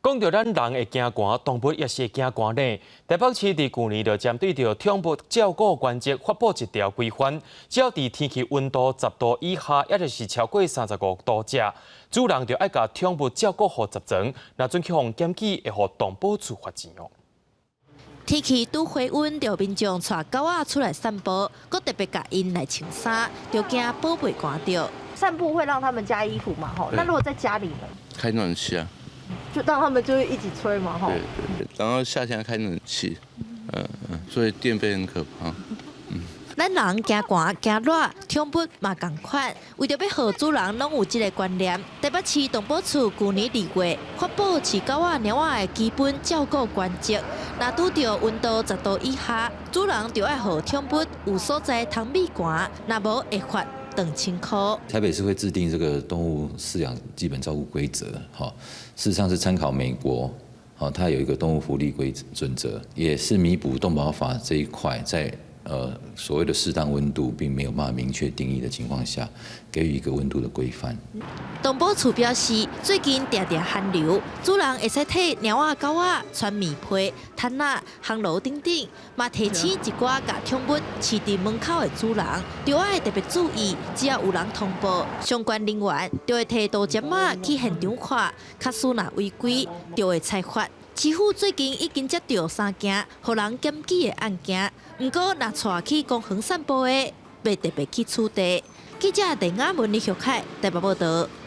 講著咱人會驚寒，動物也是會驚寒呢。台北市佇舊年就針對著寵物照顧原則發布一條規範，只要佇天氣溫度10度以下，抑就是超過35度遮，主人就愛共寵物照顧予十全，若準去予檢舉，會予動保處罰錢哦。天氣拄回溫，著民眾帶狗仔出來散步，閣特別共𪜶來穿衫，就驚寶貝寒著。散步會讓他們加衣服嘛？吼，那如果在家裡呢？開暖氣啊。就讓他們就會一起吹嘛，吼。對對，然後夏天開冷氣，嗯嗯，所以電費很可怕。嗯。咱人驚寒驚熱，寵物嘛仝款。為著欲予主人攏有這个觀念，台北市動保處舊年2月發布飼狗仔、貓仔的基本照顧原則。若拄著溫度10度以下，主人就愛予寵物有所在通避寒，若無會罰2000箍。台北市會制定這個動物飼養基本照顧規則，哈，事實上是參考美國，它有一個動物福利規準則，也是彌補動保法這一塊在所謂的適當溫度並沒有辦法明確定義的情況下，給予一個溫度的規範。動保處表示，最近定定寒流，主人會使替貓仔、狗仔穿棉被、毯仔、烘爐等等，嘛提醒一寡共寵物飼佇門口的主人，著愛特別注意，只要有人通報，相關人員就會提導針仔去現場看，假使若違規，就會裁罰。市府最近已經接著三件予人檢舉的案件，毋過若帶去公園散步的，欲特別去取締。記者鄧亞文、李玉凱台北報導。